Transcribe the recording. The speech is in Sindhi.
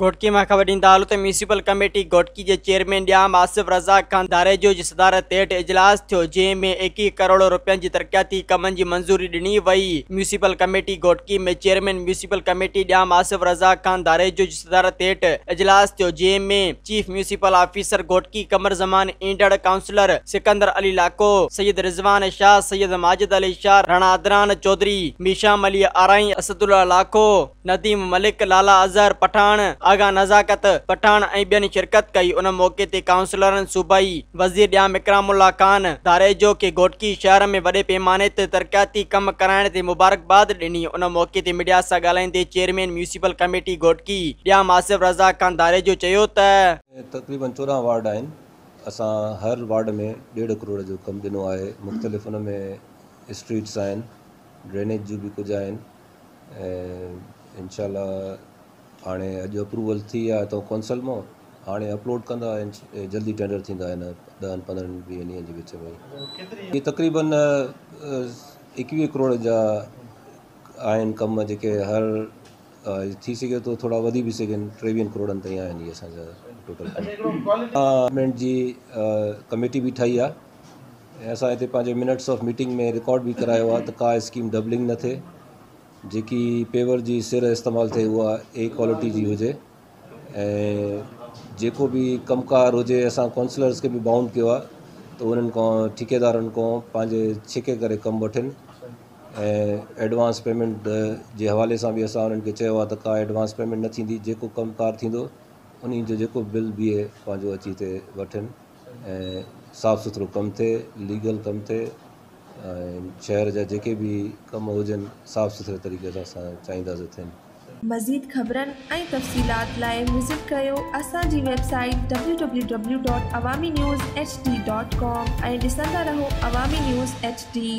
گهوٽڪي مان خبر ڏيندا هلون ته ميونسپل ڪميٽي گهوٽڪي جي چيئرمين ڄام آصف رضا خان ڌاريجو جي صدارت هيٺ اجلاس ٿيو، جنهن ۾ 21 ڪروڙ رپين جي ترقياتي ڪمن جي منظوري ڏني وئي. Municipal committee Ghotki ۾ chairman municipal committee Jam Asif Raza Khan Dharejo جي صدارت هيٺ اجلاس ٿيو، جنهن ۾ chief municipal officer Ghotki Qamar Zaman Indar, councillor Sikandar Ali Lakho, Syed Rizwan Shah, Syed Majid Ali Shah, Rana Adnan Chaudhry, Misham Ali Arain, Asadullah Lakho, Nadeem Malik, Lala Azhar Pathan, Agha Nazakat Pathan ۽ ٻين شرڪت ڪئي. ان موقعي تي ڪائونسلرن صوبائي وزير ڄام اڪرام الله خان ڌاريجو کي گهوٽڪي شهر ۾ وڏي پيماني تي ترقياتي ڪم ڪرائڻ تي مبارڪباد ڏني. ان موقعي تي ميڊيا سان ڳالهائيندي chairman municipal committee Ghotki Jam Asif Raza Khan Dharejo چيو ته. تقريبن 14 وارڊ آهن، اسان هر وارڊ ۾ ڏيڍ ڪروڙ جو ڪم ڏنو آهي. مختلف ان ۾ اسٽريٽس آهن، ڊرينيج جون به ڪجهه آهن ۽ انشاء الله هاڻي اڄ اپروول ٿي آهي اتان ڪونسل مان، هاڻي اپلوڊ ڪندا، جلدي ٽينڊر ٿيندا هن 10 15 20 ڏينهن جي وچ ۾. هي تقريبن 21 ڪروڙ جا آهن ڪم، جيڪي هر ٿي سگهي ٿو ٿورا وڌي به سگهن، 23 ڪروڙن تائين آهن هي اسان جا ٽوٽل ڪم. گورنمينٽ جي ڪميٽي به ٺاهي آهي ۽ اسان هتي پنهنجي منٽس آف ميٽنگ ۾ رڪارڊ به ڪرايو آهي ته ڪا اسڪيم ڊبلنگ نه ٿئي، جيڪي پيور جي سر استعمال ٿئي اها اي ڪوالٽي جي هجي ۽ جيڪو به ڪم ڪار هجي اسان ڪائونسلرس کي به بائونڊ ڪيو آهي ته انهن کان ٺيڪيدارن کان پنهنجي ڇڪي ڪري ڪم وٺن ۽ ايڊوانس پيمينٽ جي حوالي سان به اسان انهن کي چيو آهي ته ڪا ايڊوانس پيمينٽ نه ٿيندي، جيڪو ڪم ڪار ٿيندو انهي جو جيڪو بل بيهي پنهنجو اچي هتي وٺن ۽ صاف سٿرو ڪم ٿئي، ليگل ڪم ٿئي ۽ شهر جا جيڪي به ڪم هجن صاف سٿري طريقي سان اسان چاهينداسين ٿين. مزيد خبرن ۽ تفصيلات لاء وزٽ ڪريو اسان جي web site www.awaminews hd.com ۽ ڏسندا رهو عوامي نيوز ايڇ ڊي.